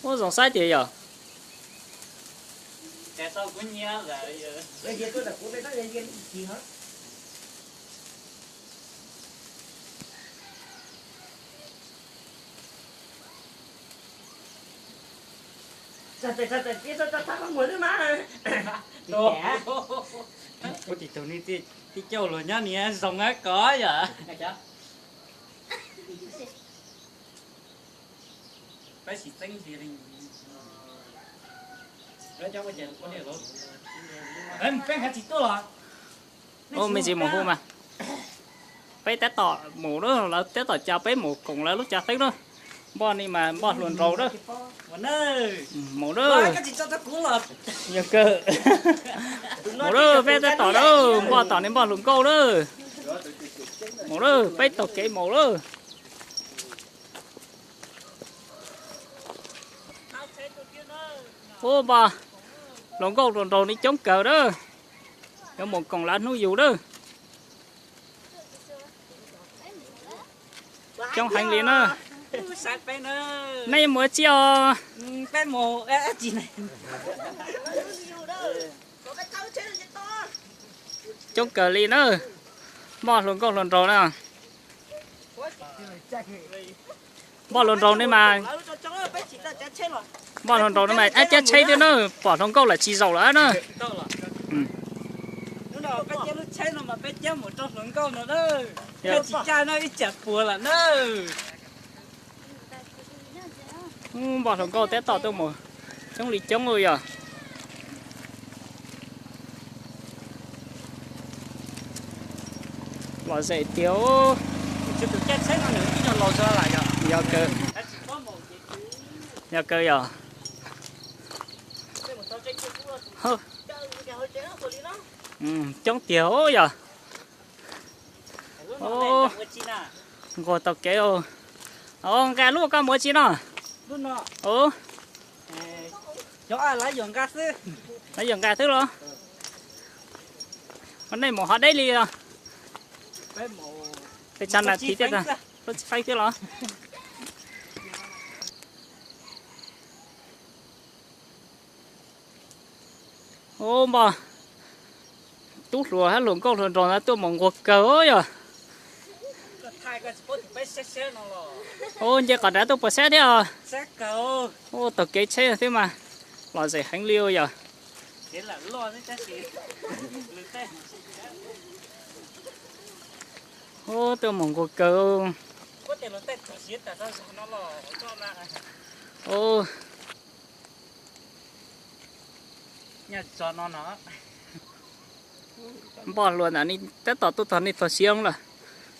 Ub, zoo saib tias yog. Kuv tsis tug nej tij cauj luag nyob ni zoo koj yom. Peb tsis txeeb li. Peb tsis tuaj los. Ub, me ntsis mus hu mas. Peb tab tom mus lawm, lawv tab tom caw peb mus koom lawv lub cav xeeb na. Npoj ni mas npoj hluas nraug na. Mus na. Yog kawg. Mus na, peb tab tom na, npoj tom ni npoj hluas nkauj na. Mus na, peb taug kev mus lawm. Ub, npoj hluas nkauj hluas nraug ni coob kawg na. Yuav mus koom lawv hnub yug na. Coob heev li na. Nej mus tsi os? Coob kawg li na. Npoj hluas nkauj hluas nraug na. Npoj hluas nraug ne mas, npoj hluas nraug ne mas ab cab tsheb thiab na, pom hluas nkauj lawm tsis zaum lawm na. Ub, npoj hluas nkauj tab tom tuaj mus coob li coob li yog. Lom zem tiag. Yog kawg, yog kawg yog. Coob tiag yog. Nquag tau kev. Nqa lub koj mus tsi no? Lawv yuav nqa xwb los? Nej mus hov deb li los? Peb tsab nas this thiab, lub txiv faib thiab los? Ub, npoj tub hluas hab hluas nkauj hluas nraug ntawd tuaj mus nquag kawg yog. Ub, nce qos dav tuaj puas sab thiab os? Ub, taug kev tsheb xwb mas lom zem heev li yog. Ub, tuaj mus nquag kawg. Ub, npoj hluas ntawd ne tab tom tuaj tog nej txog siab lawm.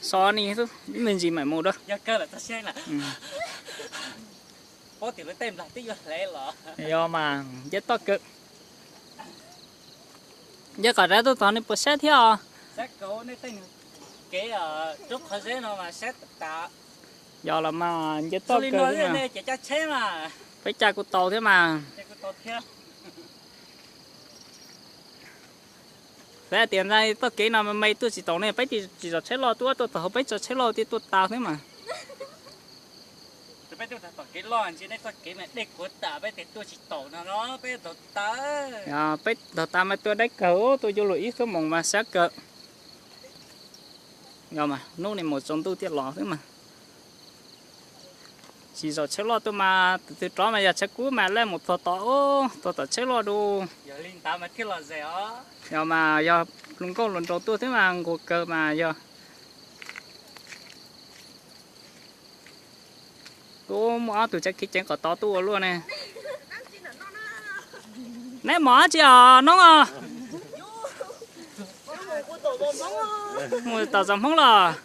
So ne, me ntsis mam mus dua. Yog mas, nce toj kawg. Nce qos dav tuaj tog nej puas sab thiab os? Yog los mas, nce toj kawg. Peb caij kuj tau thiab mas. Xav tias ntshe txoj kev no me me tuaj tsis taus ne, peb tsis zov tsheb loj tuaj, tuaj txog hauv peb tsav tsheb loj thiaj tuaj tau thiab mas. Peb ntaug tas mas tuaj deb kawg, tuaj yuav luag ib xuab moos mas sab kawg. Yog mas, hnub no mus tsaus ntuj thiaj los xwb mas. Tsis zov tsheb loj tuaj mas tus twg rov mas yog tsheb kub mas laj mus txog tom, txog tom tsheb loj dua. Yog mas, yog hluas nkauj hluas nraug tuaj xwb mas nquag kawg mas yog. Kuv muaj ob tug tsav khiv ceev kom tod tuaj ua luaj ne. Neb mov dab tsi os noob os? Mus tom txog Hmoob los?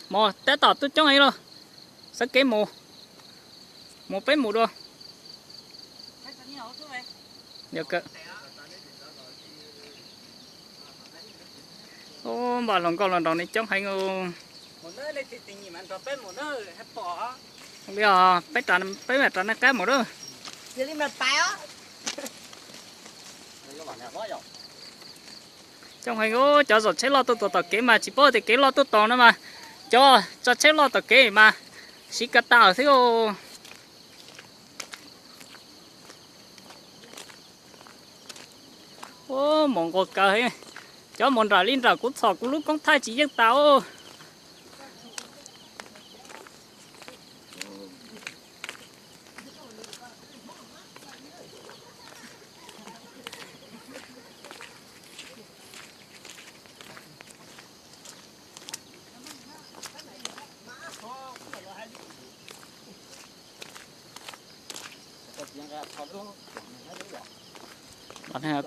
Mus tab tom tuaj coob heev los, sawv kev mus, mus peb mus dua. Ub, npaj hluas nkauj hluas nraug ne coob heev os. Li os, peb, peb mam rov noj qab mus lawm. Cov heev, cov zom tsheb loj tuaj tom kev mas tsis paub tias kev loj tuaj tom no mas, cov tso tsheb loj tom kev mas siv ko taw xwb. Ub, mus nquag kawg, cov mus nram li nram kuv txhom kuv lub koob thaij tsis yeej tas.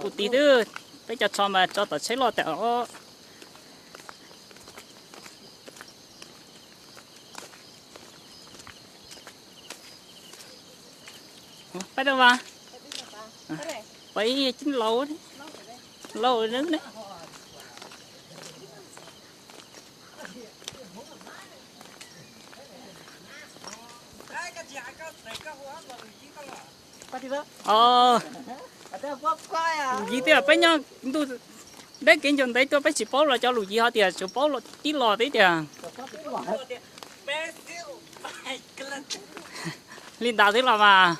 Kuj tig xwb, peb cov tsho mas tso tom tsheb loj tas os. Peb rau vas, peb cib laus, laus ne. Yig tias peb nyob ntuj deb kev ncua ntev tuaj peb tsis paub los cov lus yig ho tias tsuas paub tib los tib tias. Li ntawd xwb los mas,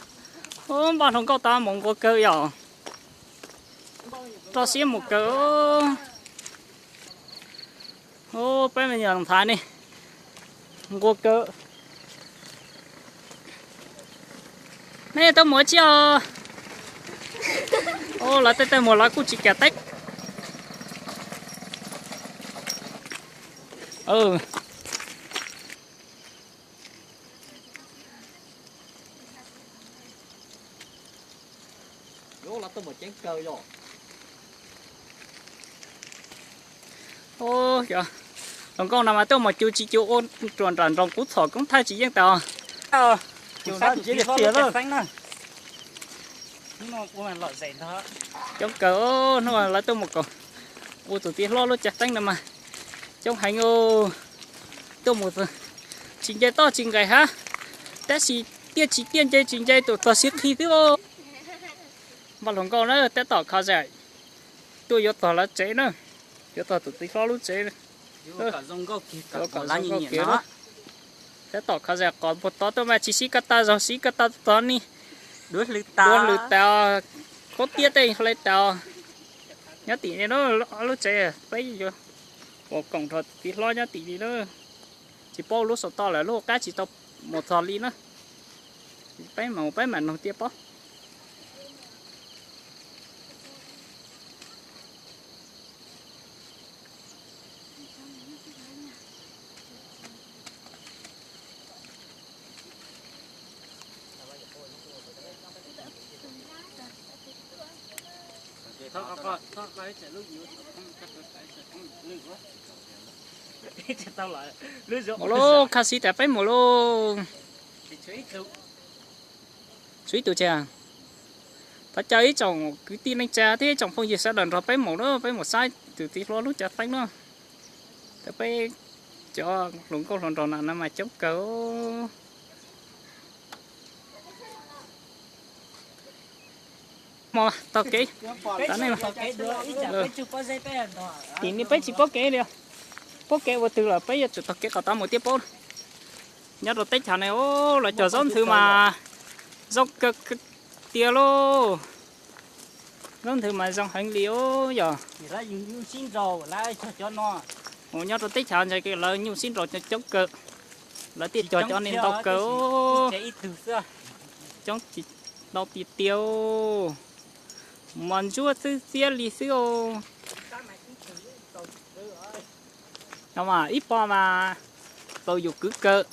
npaj hluas nkauj tau mus nquag kawg yom. Rau siab mus kawg. Peb me nyuam ntxhais ne, nquag kawg. Nej tuaj mus ua tsi os? Lawv tej tuaj mus lawv kuj tsis kam teb. Hluas nkauj no mas tuaj mus cu tsis cu ua ruam nram nroos kuv txhom koob thaij tsis yeej tas. Coob kawg, hnub lawv tuaj mus koom ua tus txiv hlob lub caj teeb no mas coob heev. Tuaj mus tsis nce toj tsis nqes hav, tab sis tiaj tsis tiaj nce tsis nce tus txog siab qhi xwb. Npaj hluas nkauj na, tab tom kho zam tuaj yuav tog lawv tsev na, yuav tog tus txiv hlob lub tsev. Tab tom kho zam qos puag tod tuaj mas tsis siv ko taw zog, siv ko taw tod ni. Duav hlwv tas, khaub tiab tej hle tas. Nyob tim ni lub tsev peb yuav ua koom nrog tus txiv hlob nyob tim ni na. Tsis paub lub saum toj lawm lub qab tsis tau mus txog li na. Peb mus peb mam nug thiaj paub. Mus lauj, khab xib tas peb mus lauj. Tshuav ib tug tsev. Thov caw ib tsoom kwv tij neej tsa thiab ib tsoom phooj ywg sawv daws nrog peb mus na, peb mus saib tus txiv hlob lub caj teeb na. Peb cov hluas nkauj hluas nraug no mas coob kawg. Mus taug kev, tim ni peb tsis paub kev li. Paub kev ua twg los peb yuav tsum taug kev qhov tod mus thiaj paub. Nyob rau teb chaws ne, lawv cog zaub ntxhw mas zoo kawg tiag lauj. Zaub ntxhw mas zoo heev li os yog. Nyob rau teb chaws ntawd lawv nyuj sib nraus coob kawg, lawv thiaj cog cov ni ntau kawg. Coob tsis ntau tiag tiag. Mos ntsuab xwb xiab li xwb. Ib pob mas tau yus kwv kawg.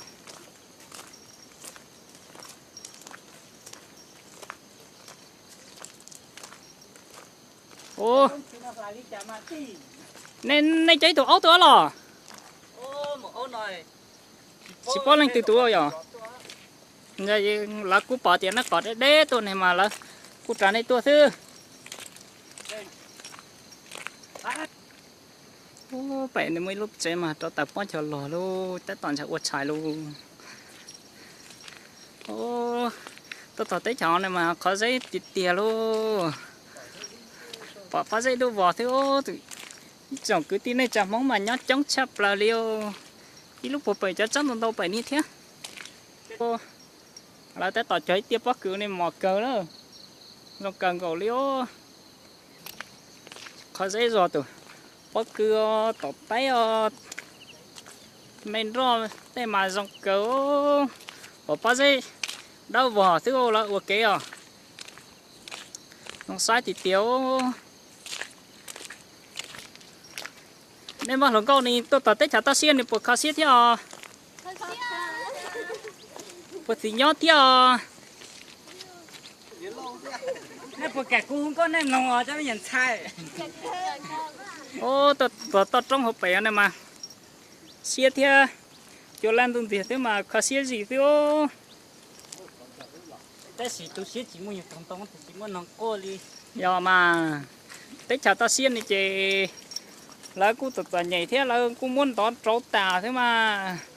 Nej cov ib tug aub tuaj los? Tsis paub leej twg tus yog. Lawv kuj pom tias nej qos deb deb tuaj ne mas lawv kuj raws nej tuaj xwb. Ub, pem no muaj ib lub tsev mas rov tawm pob cov log lauj, tab tom ntshav ua tshais lauj. Ub, tuaj txog teb chaws no mas qhov zeb tiag tiag lauj. Pom pob zeb dub vog xwb. Ib tsoom kwv tij neej tsa Hmoob mas nyob coob tshaj plaws li os. Ib lub puag pem cov tsob ntau ntau pem ni thiab. Lawv tab tom cog ib tiaj pob kws ne mos kawg lawm. Zoo kawg nkaus li os. Qhov zeb zog tus pob kws os, tom taib os, me nroj tej mas zoo kawg. Pom pob zeb dawb vog xwb lawv ua kev os. Zoo saib tiag tiag. Nej muaj hluas nkauj ne tuaj tom teb chaws toj siab ne puas kho siab thiab os? Puas txwm nyob thiab os? Nej puas kam kuv hu nkauj nej mloog os cov me nyuam ntxhais? Ub, tuaj toj roob hauv pem no mas siab thiab, cua laj ntuj ntxiag xwb mas kho siab zim xwb os. Tab sis tu siab tsis muaj nyuag tog ntoo, tsis muaj noog quaj li. Yog mas, teb chaws toj siab ne ces lawv kuj txom txom nyem thiab lawv kuj muab ntov rauv tas xwb mas.